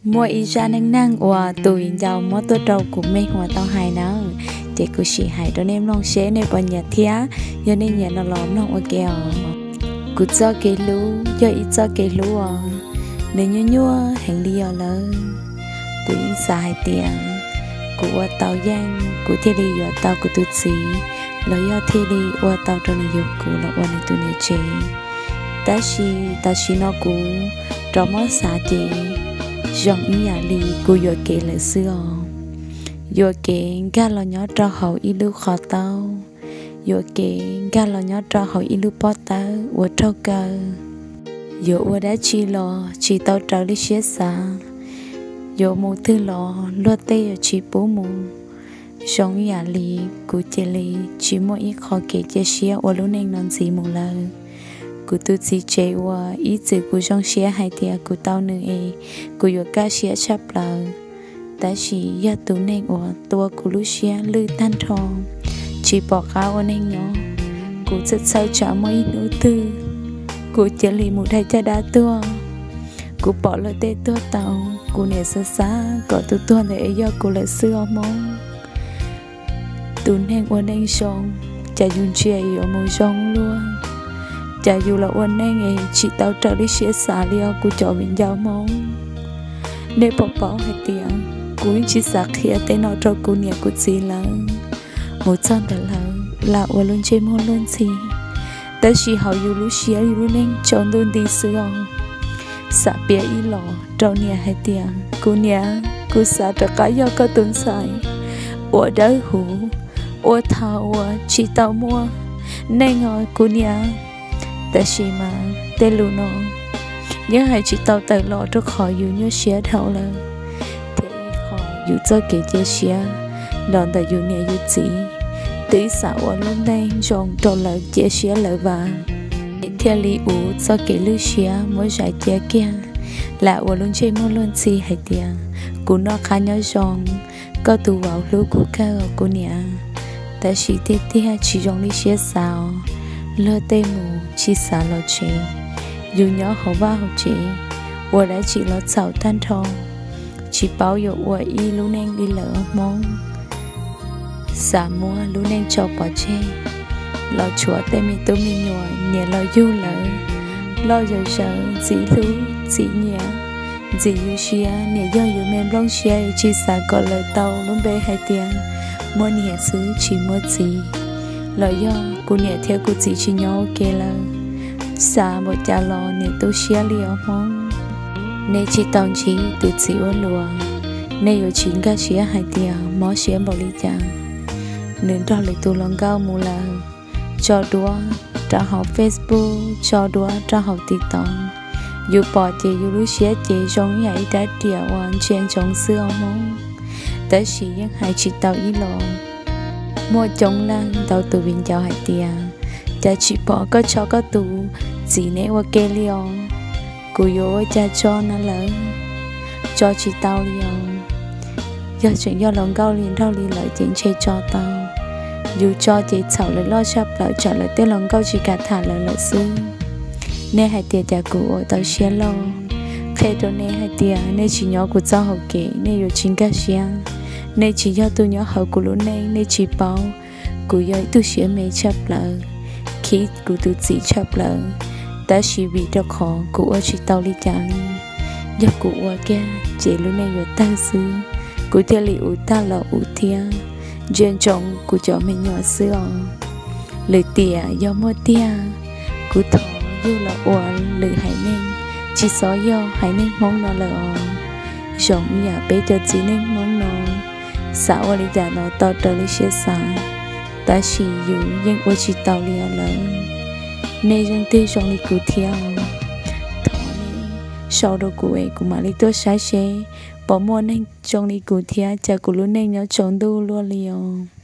Muaj ib zaj neej neeg uas tus viv ncaus muab tuaj rau kuv mej huas tau hais nawb, ces kuv sim hais rau nej mloog seb nej puas nyiam thiab. Yog nej nyiam no los mloog ua ke os. Kuv txoj kev hlub yog ib txoj kev hlub uas nws nyuaj nyuaj heev li os lawm. Kuv yeej xav hais tias kuv ua tau yeej kuv thiaj li yuav tau kuv tus txiv, los yog thiaj li ua tau rau nws yuav kuv los ua nws tus niam tsev. Tab sis tam sim no kuv rov muab xav ces zoo ib yam li kuv yuam kev lawm xwb os. Yuam kev nkag los nyob rau hauv ib lub qhov taub, yuam kev nkag los nyob rau hauv ib lub pob tawb uas raug kaw. Yuav ua dab tsi los tsis tau raws li siab xav, yuav mus twg los luag tej yuav tsis pub mus. Zoo ib yam li kuv cia li tsis muaj ib qho kev cia siab ua lub neej no ntxiv mus lawm. Kuv tus txiv tsev uas ib txwm kuv zoo siab hais tias kuv tau nws es kuv yuav kaj siab tshaj plaws, tab sis yog tus neeg uas tua kuv lub siab lwj tag nrho, tsis pom qab ua neeg nyob. Kuv txhawj txhawj tsam muaj ib hnub twg kuv cia li mus dai caj dab tuag. Kuv pom luag tej tuag tau, kuv niam xav xav kom tus tuag ntawd es yog kuv lawm xwb os Hmoob. Tus neeg ua neej zoo, cas yus ntsia yuav mus zoo luaj, cas yus los ua neej es tsis tau raws li siab xav li os kuv cov viv ncaus Hmoob. Nej puas paub hais tias kuv yeej tsis xav qhia tej no rau kuv niam kuv txiv lawm. Mus txog ntawd lawm lam ua lub ntsej muag luag ntxhi, tab sis hauv yus lub siab yus lub neej tsaus ntuj nti xwb os. Xav piav ib los rau niam hais tias kuv niam, kuv xav rov qab yog koj tus ntxhais uas dawb huv, uas thaum uas tsis tau muaj neeg os kuv niam. Tab sis mas tej lus no yeej hais tsis tau tawm los rau qhov yus nyuaj siab dhau lawm, thiab ib qho yus txoj kev cia siab los ntawm yus niam yus txiv, twb xav ua lub neej zoo rau lawv cia siab lawv vam, thiaj li ua txoj kev lwj siab muab zais cia kiag, lam ua lub ntsej muag luag ntxhi hais tias kuv noj qab nyob zoo, koj tus vauv hlub kuv kawg os kuv niam. Tab sis tiag tiag tsis zoo li siab xav os. Luag tej mus tsis xav los tsev, yus nyob hauv vaj hauv tsev, ua dab tsi los txhaum tag nrho, tsis paub yuav ua ib lub neej li lawm os Hmoob. Xav muab lub neej tso pov tseg, los tshuav tej me tub me nyuam nyiam los yug lawv, loj zawv zawv ntxim hlub ntxim nyiam, ntxim yus siab, niam yog yus me nplooj siab, yus tsis xav kom lawv tau lub npe hais tias muaj niam xwb tsis muaj txiv, los yog kuv niam thiab kuv txiv tsis nyob ua ke lawm. Xav npaum cas los niam tu siab li os Hmoob. Nej tsis tau ntsib tus txiv ua luaj, nej yuav tsis nkag siab hais tias mob siab npaum li cas. Nws nrog lwm tus hluas nkauj mus lawm, tso duab rau hauv Facebook, tso duab rau hauv TikTok. Yus pom ces yus lub siab ces zoo ib yam ib rab riam uas ntsia ntsoov xwb os Hmoob. Tab sis yeej hais tsis tau ib los. Muaj coob leej ntau tus viv ncaus hais tias, cas tsis pom koj tso koj tus txiv neb ua ke li os? Kuv yuav ua cas tso na lawm, tso tsis tau li os. Yog tseem yog hluas nkauj li nraug li lawm ces ntshe tso tau. Yus tso ces txhaum lawv loj tshaj plaws, tsam lawv tej hluas nkauj tsis kam tham lawv lawm xwb. Nej hais tias cas kuv ua tau siab loj. Qhia rau nej hais tias nej tsis nyob kuv txoj hau kev nej yuav tsis nkag siab. Nej tsis yog tus nyob hauv kuv lub neej nej tsis paub. Kuv yog ib tug siab me tshaj plaws, khib kuv tus txiv tshaj plaws, tab sis vim rau qhov kuv ua tsis tau li cas li. Yog kuv ua kiag ces lub neej yuav tawg xwb, kuv thiaj li ua tag los ua thiab ntsia ntsoov kuv cov me nyuam xwb os. Lwm tiam yog muaj tiag, kuv thov yug los ua lwm haiv neeg, tsis txhob yog haiv neeg Hmoob no lawm os. Zoo ib yam peb cov txiv neej Hmoob no, xav ua li cas los tau raws li siab xav, tab sis yus yeej ua tsis tau li os lawm. Nej leej twg zoo li kuv thiab, thov nej sau rau kuv es kuv mam li tuaj saib seb puas muaj neeg zoo li kuv thiab, cas kuv lub neej nyob tsaus ntuj luaj li os.